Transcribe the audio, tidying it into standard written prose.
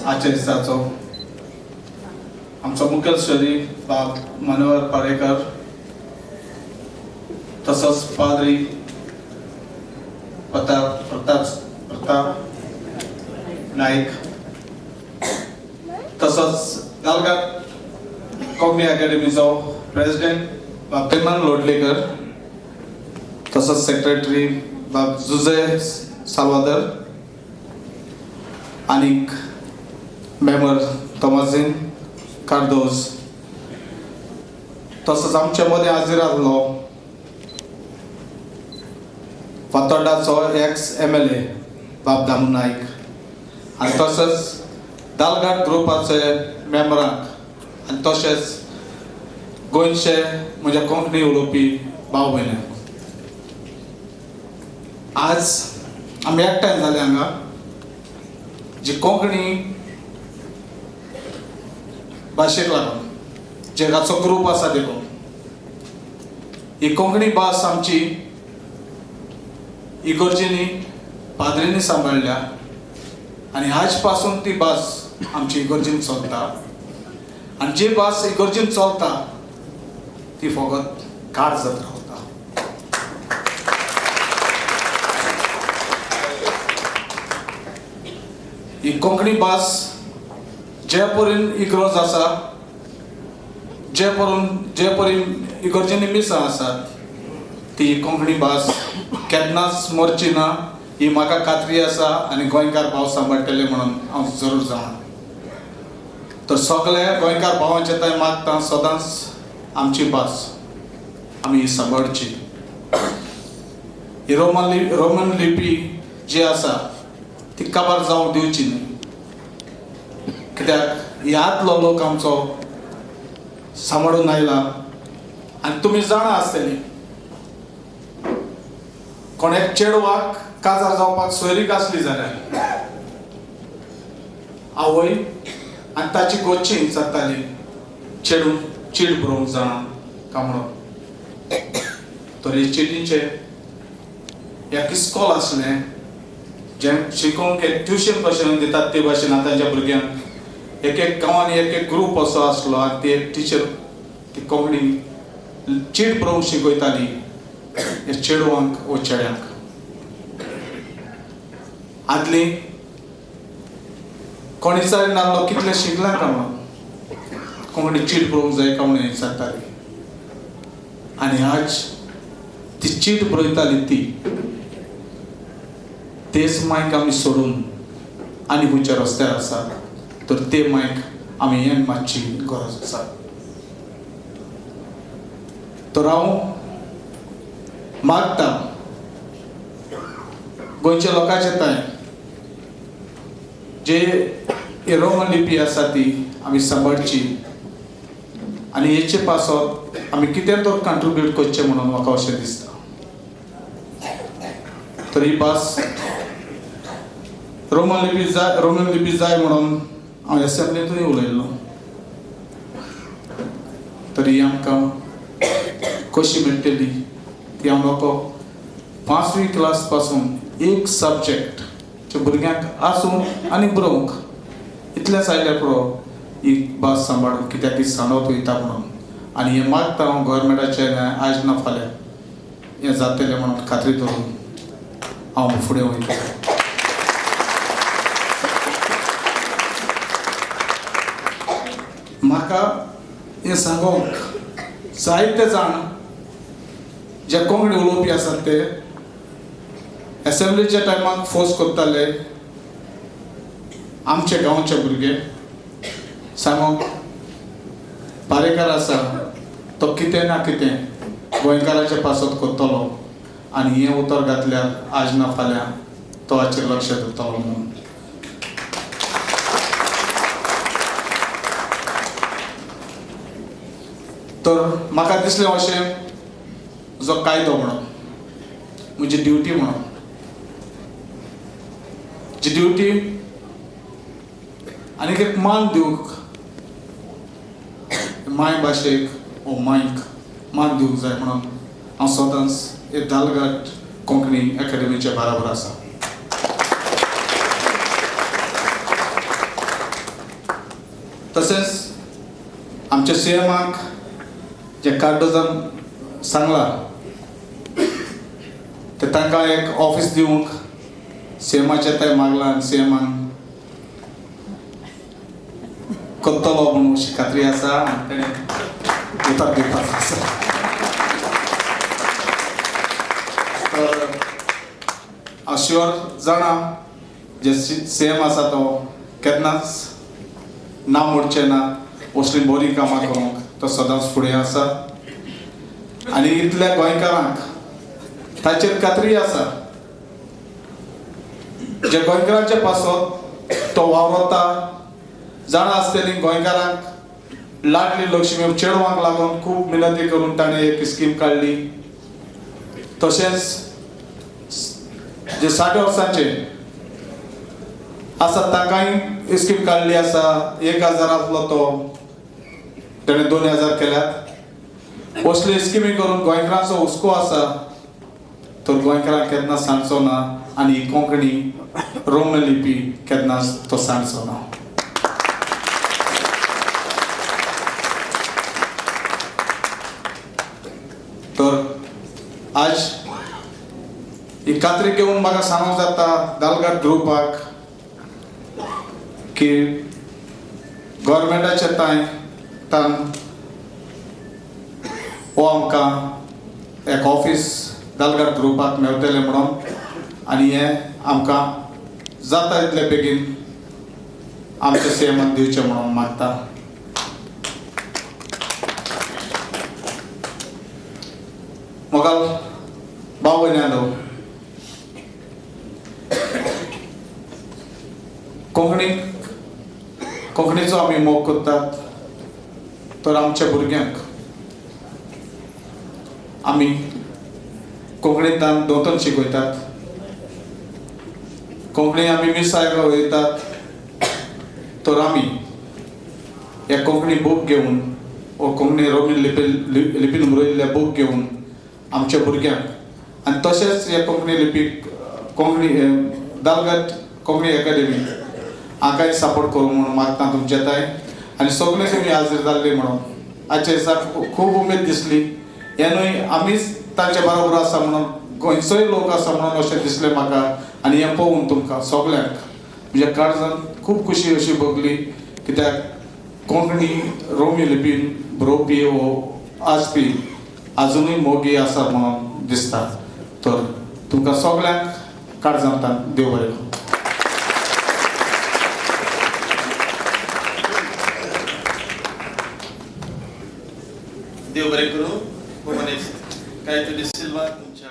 आजच्या दिसाचो आमचो मुखेल सोयरी बाब मनोहर पारेकर, तसोच पाद्री प्रताप प्रताप प्रताप नाईक, तसोच दालगाट कोंकणी अकॅडमीचो प्रेसिडेंट बाब तेमन लोटलेकर, तसोच सेक्रेटरी बाब जुजे साल्वादर आनीक मेंबर तोमाझीन कार्दोज, तसोच आमच्या मदें हाजीर आसलो फातोर्डाचो एक्स MLA बाब दामू नायक आनी तसोच दालघाट ग्रुपाचे मेंबरांक आनी तशेंच गोंयचे म्हज्या कोंकणी उलोवपी भाव भयण्यांक. आज आमी एकठांय जाले हांगा जी कोंकणी भाशेक लागून जगाचो ग्रूप आसा देखून ही कोंकणी भास आमची इगर्जींनी पाद्रींनी सांबाळ्ळ्या आनी आज पासून ती भास आमची इगर्जीन चलता आनी जी भास इगर्जीन चलता ती फकत काड जात रावता. ही कोंकणी भास जे परीन इगर्ज आसा, जे परीन इगर्जींनी मिसां आसात, ती कोंकणी भास केन्नाच मरची ना ही म्हाका खात्री आसा आनी गोंयकार भाव सांबाळटले म्हणून हांव जरूर जाणा. तर सगळे गोंयकार भावांचे थंय मागता सदांच आमची भास आमी सांबाळची. ही रोमन लिपी जी आसा ती काबार जावंक दिवची न्हय, कित्याक ह्यातलो लोक आमचो सांबाळून आयला आनी तुमी जाणा आसतली कोण एक चेडवाक काजार जावपाक सोयरीक आसली जाल्यार आवय आनी ताची गोची विचारताली चेडूं चीट बरोवंक जाणा काय म्हणून. तर हे चिटींचे एक इस्कॉल आसलें जें शिकोवंक एक ट्युशन भाशेन दितात ते भाशेन आतांच्या भुरग्यांक एक एक गांवांनी एक एक ग्रूप असो आसलो आनी ती एक टिचर ती कोंकणी चीट बरोवंक शिकयताली हे चेडवांक वो चेड्यांक. आदली कोण विचारी नासलो कितलें शिकलां काय म्हणून, कोंकणी चीट बरोवंक जाय काय म्हणून विचारताली आनी आज ती चीट बरयताली ती तेच मायक आमी सोडून आनी खंयच्या रस्त्यार आसा तर ते मायक आमी हें मातशी गरज आसा. तर हांव मागता गोंयच्या लोकांचे थंय जे रोमन लिपी आसा ती आमी सांबाळची आनी हेचे पासत आमी कितें तर कंट्रिब्यूट करचें म्हणून म्हाका अशें दिसता. तर ही भास रोमन लिपी जाय म्हणून हांव एसेंब्लींतूय उलयल्लो, तरी आमकां कशी मेळटली ती हांव म्हाका 5वी क्लास पासून एक सब्जेक्ट जे भुरग्यांक आसूं आनी बरोवंक इतलेंच आयल्यार पुरो ही भास सांबाळून, कित्याक ती सांडत वयता म्हणून. आनी हें मागता हांव गोवोरमेंटाचें आयज ना फाल्यां हें जातलें म्हणून खात्री धरून हांव फुडें वयता. म्हाका हें सांगूंक जायते जाण जे कोंकणी उलोवपी आसात ते एसेंब्लीच्या टायमाक फोर्स करताले आमचे गांवचे भुरगे सांगूंक पारेकार आसा तो कितें ना कितें गोंयकाराचे पासत करतलो आनी हें उतर घातल्यार आज ना फाल्यां तो हाचेर लक्ष दितलो म्हणून. तर म्हाका दिसलें अशें जो कायदो म्हणून म्हजी ड्युटी म्हणून, जी ड्युटी आनीक एक मान दिवंक माय भाशेक ओ मायक मान दिवंक जाय म्हणून हांव सदांच एक दालघाट कोंकणी एकाडेमीच्या बराबर आसा. तशेंच आमच्या सी एमाक जे कार्डोजान सांगलां ते तांकां एक ऑफीस दिवंक सी एमाचें तें मागलां आनी सी एमान करतलो म्हणून अशी खात्री आसा आनी तेणें उतर दिवपाचो आसा. तर हांव शुअर जाणा जे सी एम आसा तो केन्नाच ना मोडचें ना, असलीं बरीं कामां करूंक तो सदांच फुडें आसा आनी इतल्या गोंयकारांक ताचेर खात्री आसा. जे गोंयकारांचे पासत तो वावरता, जाणा आसतली गोंयकारांक लाडली लक्ष्मी चेडवांक लागून खूब मिनती करून ताणें एक स्कीम काडली. तशेंच जे 60 वर्सांचे आसा तांकांय स्कीम काडली आसा. 1000 आसलो तो ताणें 2000 केल्यात. असली स्किमी करून गोंयकारांचो हुस्को आसा तर गोंयकारांक केन्ना सांगचो ना आनी कोंकणी रोमन लिपी केन्नाच तो सांगचो ना. तर आज ही खात्री घेवन म्हाका सांगूंक जाता दालगाट ग्रुपाक की गव्हर्मेंटाचे तांय तान हो आमकां एक ऑफीस दालगाट ग्रुपाक मेवतलें म्हणून आनी हें आमकां जाता इतले बेगीन आमच्या सी एमान दिवचें म्हणून मागता. मोगाल भाव भयणांनो, कोंकणीचो आमी मोग करतात तर आमच्या भुरग्यांक आमी कोंकणींतल्यान दोतोन शिकयतात, कोंकणी आमी मिसाक वयतात तर आमी हे कोंकणी बूक घेवन वो कोंकणी रोमी लिपीन बरयल्ले बूक घेवन आमच्या भुरग्यांक आनी तशेंच हे कोंकणी लिपीक कोंकणी दालगाट कोंकणी एकाडेमी हांकांय सपोर्ट करूं म्हणून मागता तुमच्या ताय. आनी सगळे तुमी हाजीर जाल्ले म्हणून आजच्या दिसा खूब उमेद दिसली. हें न्हय आमीच तांच्या बरोबर आसा म्हणून गोंयचोय लोक आसा म्हणून अशें दिसलें म्हाका आनी हें पळोवन तुमकां सगल्यांक म्हज्या काळजान खूब खुशी अशी भोगली कित्याक कोंकणी रोमी लिपीन बरोवपी हो आसपी आजुनूय मोगी आसा म्हणून दिसता. तर तुमकां सगल्यांक काळजांतल्यान देव बरें करूं. देव बरें करूं. कायतो डिसिल्वा तुमच्या